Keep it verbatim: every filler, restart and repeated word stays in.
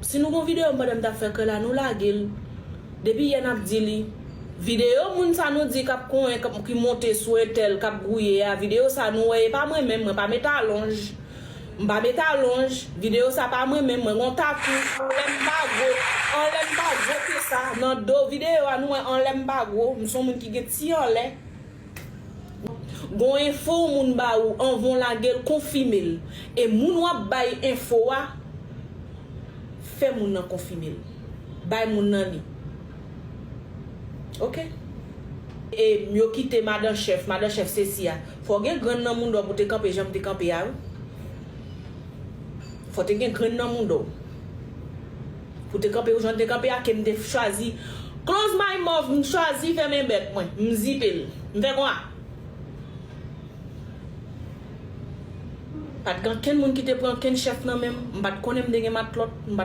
Si nou gon videyo m pandan m t ap fè krè la, nou lage l. Depi yè n ap di li. Videyo moun sa nou di k ap konyen, k ap, ki monte sou entèl, k ap gwouye a, videyo sa nou wè, e pa mwen menm, mwen pa met alonj. M pa met alonj, videyo sa pa mwen menm, mwen gon tatou, anlè m pa gwo, anlè m pa gwo ke sa, nan do videyo a nou wè anlè m pa gwo, m se yon moun ki gen ti anlè. Gon enfo yon moun ba ou, anvan w lage l, konfime l. E moun w ap bay enfo a, fè moun nan konfime l. Bay moun nan li. Oke? E yo kite madan chèf, madan chèf se si a. Fò w gen grenn nan mouda w pou te kanpe jan m te kanpe a, wi. Fò te gen grenn nan mouda w. Pou te kanpe ou jan te kanpe a, ke m te chwazi. Close my mouth, m chwazi fèmen bèk mwen. M zipe l. M fè konsa. Pa t gen ankenn moun ki te pran ankenn chèf nan men m. M pa t konnen m te gen matlòt. M pa